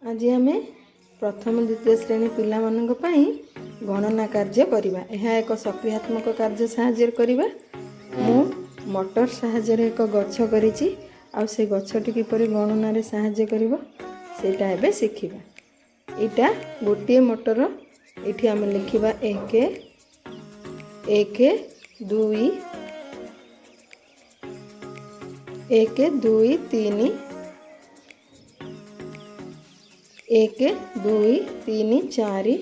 ଆଜି ଆମେ ପ୍ରଥମ ଦ୍ୱିତୀୟ ଶ୍ରେଣୀ ପିଲାମାନଙ୍କ ପାଇଁ ଗଣନା କାର୍ଯ୍ୟ କରିବା। ଏହା ଏକ ସକ୍ରିୟାତ୍ମକ କାର୍ଯ୍ୟ ସାହାଯ୍ୟରେ କରିବା। ମୁଁ ମଟର ସାହାଯ୍ୟରେ ଏକ ଗଛ କରିଛି, ଆଉ ସେ ଗଛଟି କିପରି ଗଣନାରେ ସାହାଯ୍ୟ କରିବ, ସେଇଟା ଏବେ ଶିଖିବା। ଏଇଟା ଗୋଟିଏ ମଟର। ଏଇଠି ଆମେ ଲେଖିବା ଏକ, ଏକ, ଦୁଇ, ଏକ, ଦୁଇ, ତିନି, ଏକ, ଦୁଇ, ତିନି, ଚାରି।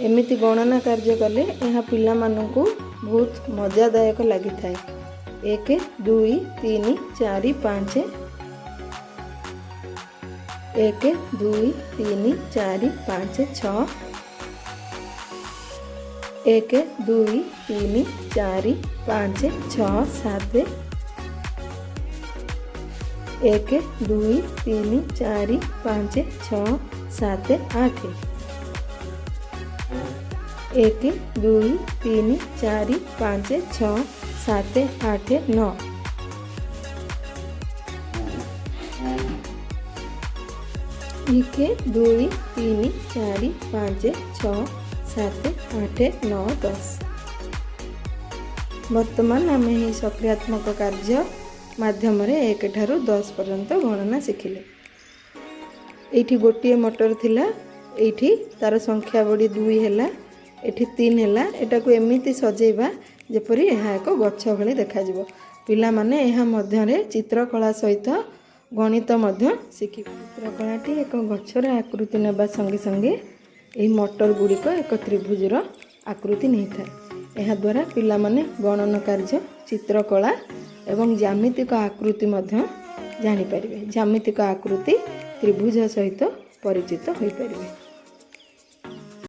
ଏମିତି ଗଣନା କାର୍ଯ୍ୟ କଲେ ଏହା ପିଲାମାନଙ୍କୁ ବହୁତ ମଜାଦାୟକ ଲାଗିଥାଏ। ଏକ, ଦୁଇ, ତିନି, ଚାରି, ପାଞ୍ଚ, ଏକ, ଦୁଇ, ତିନି, ଚାରି, ପାଞ୍ଚ, ଛଅ, ଏକ, ଦୁଇ, ତିନି, ଚାରି, ପାଞ୍ଚ, ଛଅ, ସାତ, ଏକ, ଦୁଇ, ତିନି, ଚାରି, ପାଞ୍ଚ, ଛଅ, ସାତ, ଆଠ, ଏକ, ଦୁଇ, ତିନି, ଚାରି, ପାଞ୍ଚ, ଛଅ, ସାତ, ଆଠ, ନଅ। ଏକ, ଦୁଇ, ତିନି, ଚାରି, ପାଞ୍ଚ, ଛଅ, ସାତ, ଆଠ, ନଅ, 10। ବର୍ତ୍ତମାନ ଆମେ ଏହି ସକ୍ରିୟାତ୍ମକ କାର୍ଯ୍ୟ ମାଧ୍ୟମରେ 1 ଠାରୁ 10 ପର୍ଯ୍ୟନ୍ତ ଗଣନା ଶିଖିଲେ। ଏଇଠି ଗୋଟିଏ ମଟର ଥିଲା, ଏଇଠି ତାର ସଂଖ୍ୟା ବଢ଼ି 2 ହେଲା, ଏଠି 3 ହେଲା। ଏଟାକୁ ଏମିତି ସଜେଇବା ଯେପରି ଏହା ଏକ ଗଛ ଭଳି ଦେଖାଯିବ। ପିଲାମାନେ ଏହା ମଧ୍ୟରେ ଚିତ୍ରକଳା ସହିତ ଗଣିତ ମଧ୍ୟ ଶିଖିବେ। ଚିତ୍ରକଳାଟି ଏକ ଗଛର ଆକୃତି ନେବା ସଙ୍ଗେ ସଙ୍ଗେ ଏହି ମଟର ଗୁଡ଼ିକ ଏକ ତ୍ରିଭୁଜର ଆକୃତି ନେଇଥାଏ। ଏହାଦ୍ୱାରା ପିଲାମାନେ ଗଣନ କାର୍ଯ୍ୟ, ଚିତ୍ରକଳା ଏବଂ ଜ୍ୟାମିତିକ ଆକୃତି ମଧ୍ୟ ଜାଣିପାରିବେ। ଜ୍ୟାମିତିକ ଆକୃତି ତ୍ରିଭୁଜ ସହିତ ପରିଚିତ ହୋଇପାରିବେ।